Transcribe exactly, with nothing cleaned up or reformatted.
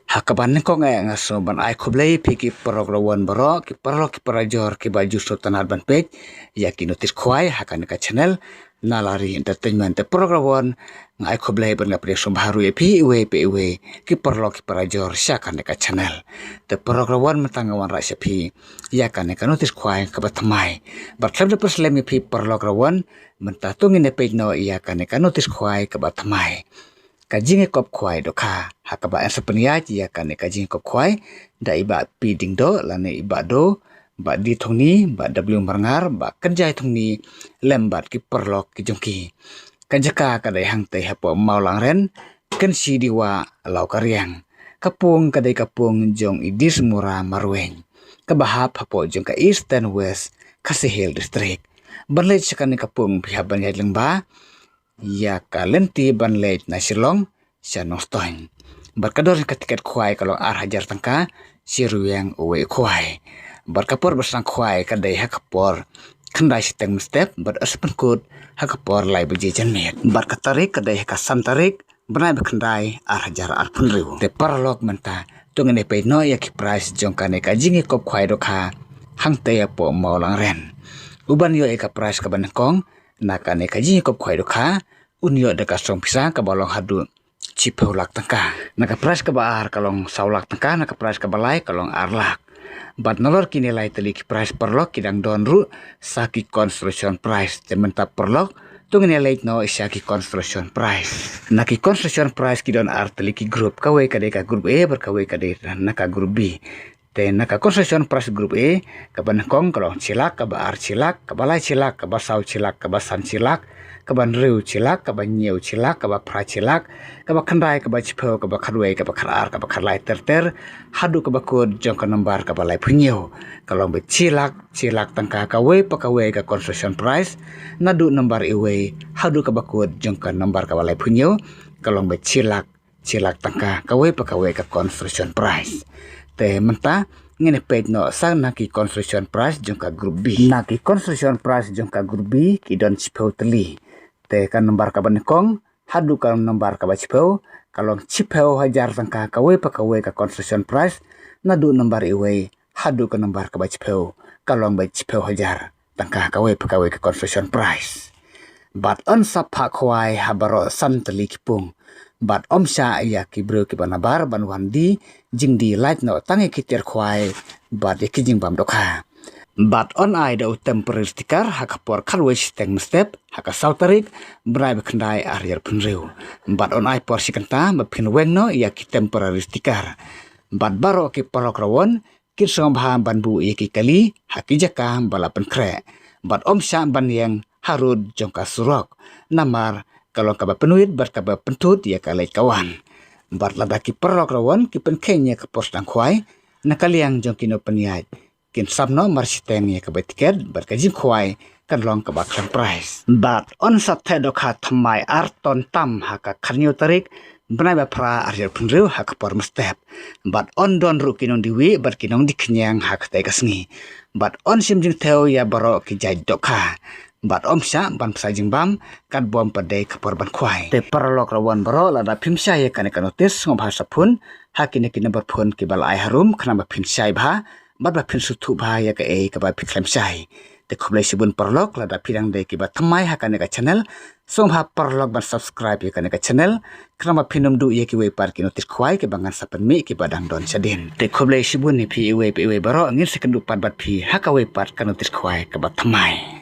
Ha kaba nyngkong eh nga sngew ban ai khublei phi ki paralok rawan baroh, ki paralok ki parajor kiba ju sngewtynnat ban peit ïa ki notice khwai ha kane ka channel Nalari Entertainment. Te paralok rawan, nga ai khublei bad nga pdiang sngewbha ruh ïa phi iwei pa iwei ki paralok ki parajor sha kane ka channel. Te paralok rawan, mynta nga wanrah sha phi ïa kane ka notice khwai kaba thymmai. Bad khlem da pynslem ïa phi paralok rawan, mynta to ngin ïa peit noh ïa kane ka notice khwai kaba thymmai. Ka jingïakop khwai dohkha, ha kaba yn sa pynïaid ïa kane ka jingïakop khwai da i Bah P Diengdoh lane i Bah Doh, Bah D Thongni, Bah W Marngar, Bah Kynjai Thongni, lem bad ki paralok ki jong ki. Ka jaka ka dei hangtei hapoh Mawlangren, Kynshi Diwa, Lawkariang. Ka pung ka dei ka pung jong i Dismura Marwein, kaba hap hapoh jong ka Eastern West Khasi Hills District. Ban leit sha kane ka pung phi hap ban ïaid lyngba ïa ka lynti ban leit na Shillong sha Nongstoiñ. Bad ka dor ka tiket khwai ka long ar hajar tyngka shi rynieng uwei u khwai. Bad ka por ba sdang khwai ka dei ha ka por khyndai shiteng mynstep bad yn sa pynkut ha ka por lai baje janmiet. Bad ka tarik ka dei ha ka san tarik bnai ba khyndai ar hajar arphew hynriew. Te paralok, mynta to ngin ïa peit noh ïa ki prize jong kane ka jingïakop khwai dohkha hangtei hapoh Mawlangren. Uban ïoh ïa ka prize kaba nyngkong na kane ka jingïakop khwai dohkha un ïoh da ka song pisa kaba long haduh shiphew lak tyngka. Na ka prize kaba ar ka long saw lak tyngka, na ka prize kaba lai ka long ar lak. Bad nalor kine lai tylli ki prize, paralok, ki dang don ruh sa ki consolation prize. Te mynta paralok, to ngin ïa leit noh sha ki consolation prize. Na ki consolation prize ki don ar tylli ki group, kawei ka dei ka group A bad kawei ka dei na ka group B. Te na ka consolation prize group A, kaba nyngkong ka long shi lak, kaba ar shi lak, kaba lai shi lak, kaba saw shi lak, kaba san shi lak, kaba hynriew shi lak, kaba hynñiew shi lak, kaba phra shi lak, kaba khyndai, kaba shiphew, kaba khatwei, kaba khatar, kaba khatlai ter ter, haduh kaba kut jong ka nombar kaba laiphew hynñiew, ka long beit shi lak, shi lak tyngka kawei pa kawei ka consolation prize, naduh nombar iwei haduh kaba kut jong ka nombar kaba laiphew hynñiew, ka long beit shi lak, shi lak tyngka kawei pa kawei ka consolation prize. Te mynta ngin ïa peit noh sa na ki consolation prize jong ka group B. Na ki consolation prize jong ka group B ki don shiphew tylli. Te ka nombar kaba nyngkong haduh ka nombar kaba shiphew ka long shiphew hajar tyngka kawei pa kawei ka consolation prize, naduh nombar iwei haduh ka nombar kaba shiphew ka long beit shiphew hajar tyngka kawei pa kawei ka consolation prize. Bad yn sa phah khwai ha baroh san tylli ki pung. Bad ym shah ïa ki briew kiba nabar ban wan die jingdie, lait noh tang ïa ki tiar khwai bad ïa ki jingbam dohkha. Bad yn ai da u temporary sticker ha ka por khatwei shiteng mynstep ha ka saw tarik bnai ba khyndai ar hajar arphew hynriew. Bad yn ai por shi kynta ba phin weng noh ïa ki temporary sticker. Bad baroh ki paralok rawan kin sngewbha ban buh ïa ki kali ha ki jaka ba la pynkhreh. Bad ym shah ban ïeng harud jong ka surok, namar ka long kaba pynwit bad kaba pynthut ïa ka leit ka wan. Bad lada ki paralok rawan ki pynkheiñ ïa ka por sdang khwai na ka liang jong ki nongpynïaid, kin sam noh mar shiteng ïa kaba tiket bad ka jingkhwai kan long kaba khlem prize. Bad yn sa theh dohkha thymmai ar ton tam ha ka khathynñiew tarik bnai ba phra ar hajar arphew hynriew ha ka por mynstep. Bad yn don ruh ki nongdie wieh bad ki nongdie khñiang ha katei ka sngi. Bad yn shim jingthew ïa baroh ki jait dohkha. Bad ym shah ban pynshai jingbam katba ym pat dei ka por ban khwai. Te paralok rawan baroh, lada phim shai ïa kane ka notice sngewbha sa phone ha kine ki nombar phone kiba la ai harum khnang ba phin shai bha bad ba phin sngewthuh bha ïa kaei kaba phi khlem shai. Te khublei shibun paralok, lada phi dang dei kiba thymmai ha kane ka channel, sngewbha paralok ban subscribe ïa kane ka channel khnang ba phin ym duh ïa kiwei pat ki notice khwai kiba ngan sa pynmih kiba dang don shadien. Te khublei shibun ïa phi iwei pa iwei baroh, ngin sa ïakynduh pat bad phi ha kawei pat ka notice khwai kaba thymmai.